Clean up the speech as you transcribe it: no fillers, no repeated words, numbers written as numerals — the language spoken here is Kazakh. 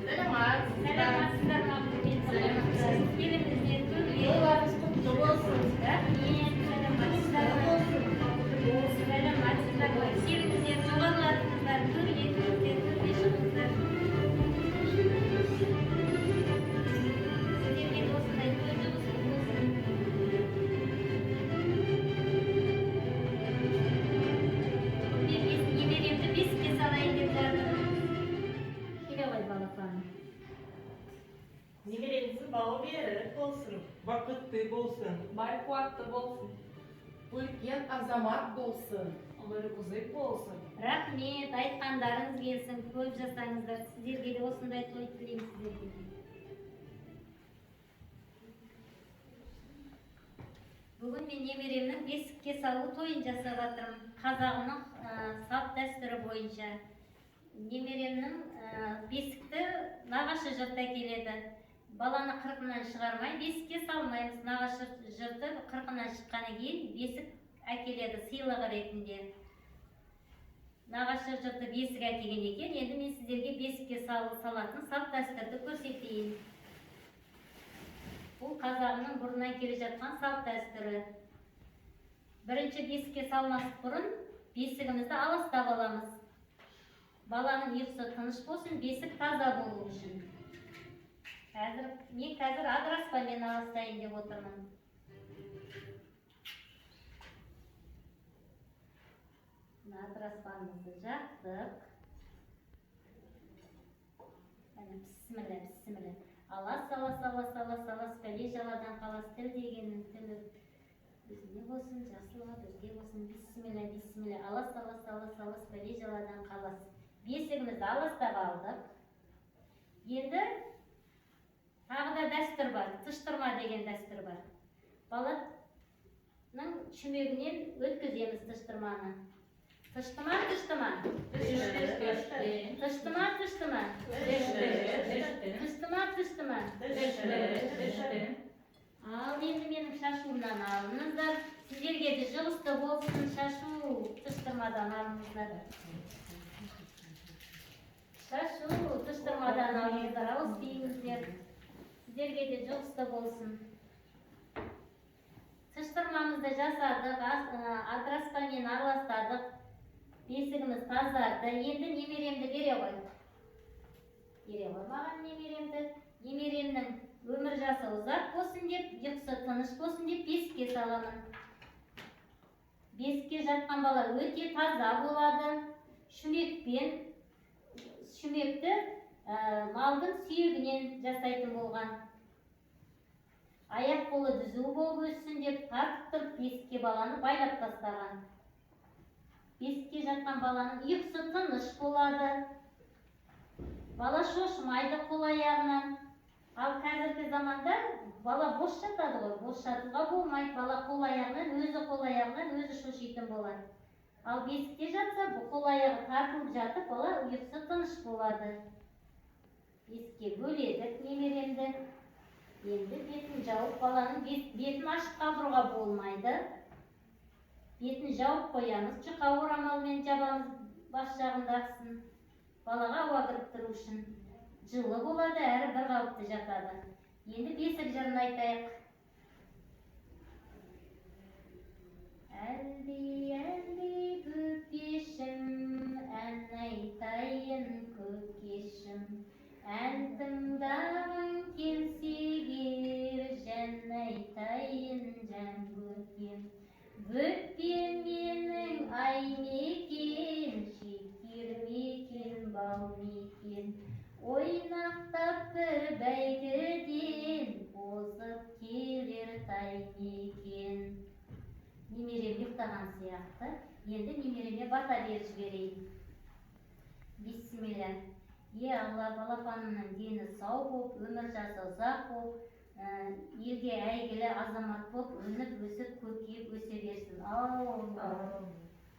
Саламатсыздар. Саламатсыздар ма, құрметті қонақтар? Келіңіздер, төрге. Тойларыңыз құтты болсын. Рахмет, саламатсыздар ма? Саламатсыздар ма? Келіңіздер, жоғарылатыңыздар, төрге кіріңіздер, төрге шығыңыздар. Сіздерге де осындай той жұғысты болсын. Бүгін мен немеремді бесікке салайын деп жатырмын. Келе ғой, балапаным. Немереңіздің бауы берік болсын. Бақытты болсын. Бай қуатты болсын. Үлкен азамат болсын. Өмірі ұзақ болсын. Рахмет, айтқандарыңыз келсін, көп жасаңыздар. Сіздерге де осындай той тілеймін сіздерге де. Бүгін мен немеремнің бесікке салу тойын жасап жатырмын. Қазағымның салт дәстүрі бойынша. Немеремнің бесікті нағашы жұрты әкеледі. Баланы қырқынан шығармай бесікке салмаймыз. Нағашы жұрты қырқынан шыққаннан кейін бесік әкеледі сыйлығы ретінде. Нағашы жұрты бесік әкелген екен. Енді мен сіздерге бесікке салатын салт дәстүрді көрсетейін. Бұл қазағымның бұрыннан келе жатқан салт дәстүрі. Бірінші бесікке салмас бұрын бесігімізді аластап аламыз. Баланың ұйқысы тыныш болсын, бесік таза болу үшін. Мен қазір адыраспанмен аластайын деп отырмын. Мына адыраспанымызды жақтық. Әне, бісміллә, бісміллә. Алас, алас, алас, алас, алас, пәле жаладан қалас, тіл дегеннің тілі өзіне болсын, жақсылығы бізге болсын. Бісміллә, бісміллә, алас, алас, алас, алас, пәле жаладан қалас. Бесігімізді аластап алдық. Енді тағы да дәстүр бар, тыштырма деген дәстүр бар. Баланың шүмегінен өткіземіз тыштырманы. Тышты ма, тышты ма? Тышты ма, тышты ма? Тышты ма, тышты ма? Ал енді менің шашуымнан алыңыздар. Сіздерге де жұғысты болсын, шашу тыштырмадан алыңыздар. Шашу тыштырмадан алыңыздар, ауыз тиіңіздер. Сіздерге де жұғысты болсын. Тыштырмамызды жасадық, адыраспанмен араластадық. Бесігіміз тазарды. Енді немеремді бере ғой. Бере ғой маған немеремді. Немеремнің өмір жасы ұзақ болсын деп, ұйқысы тыныш болсын деп бесікке саламын. Бесікке жатқан бала өте таза болады. Шүмекті малдың сүйегінен жасайтын болған. Аяқ қолы түзу болып өссін деп тартып тұрып бесікке баланы байлап тастаған. Бесікке жатқан баланың ұйқысы тыныш болады. Бала шошымайды қол аяғынан. Ал қазіргі заманда бала бос жатады ғой, бос жатуға болмайды. Бала қол аяғынан, өзі қол аяғынан өзі шошитын болады. Ал бесікте жатса, бұл қол аяғы тартылып жатып, бала ұйқысы тыныш болады. Бесікке бөледік немеремді. Енді бетін жауып, баланың бетін ашып қалдыруға болмайды. Бетін жауып қоямыз, жұқа орамалмен жабамыз бас жағындағысын. Балаға ауа кіріп тұру үшін. Жылы болады, әрі бір қалыпты жатады. Енді бесік жырын айтайық. Әлди, әлди, бөпешім, ән айтайын көкешім. Ән тыңдағың келсе егер, жан айтайын, жан бөпем. Бөпем менің ай мекен, шекер мекен, бал мекен. Ойнақтап бір бәйгіден, озып келер тай мекен. Немерем ұйықтаған сияқты. Енді немереме бата беріп жіберейін. Бисмилля. Е Алла, балапанымның дені сау болып, өмір жасы ұзақ болып, елге әйгілі азамат болып, өніп өсіп, көркейіп өсе берсін. Аумин.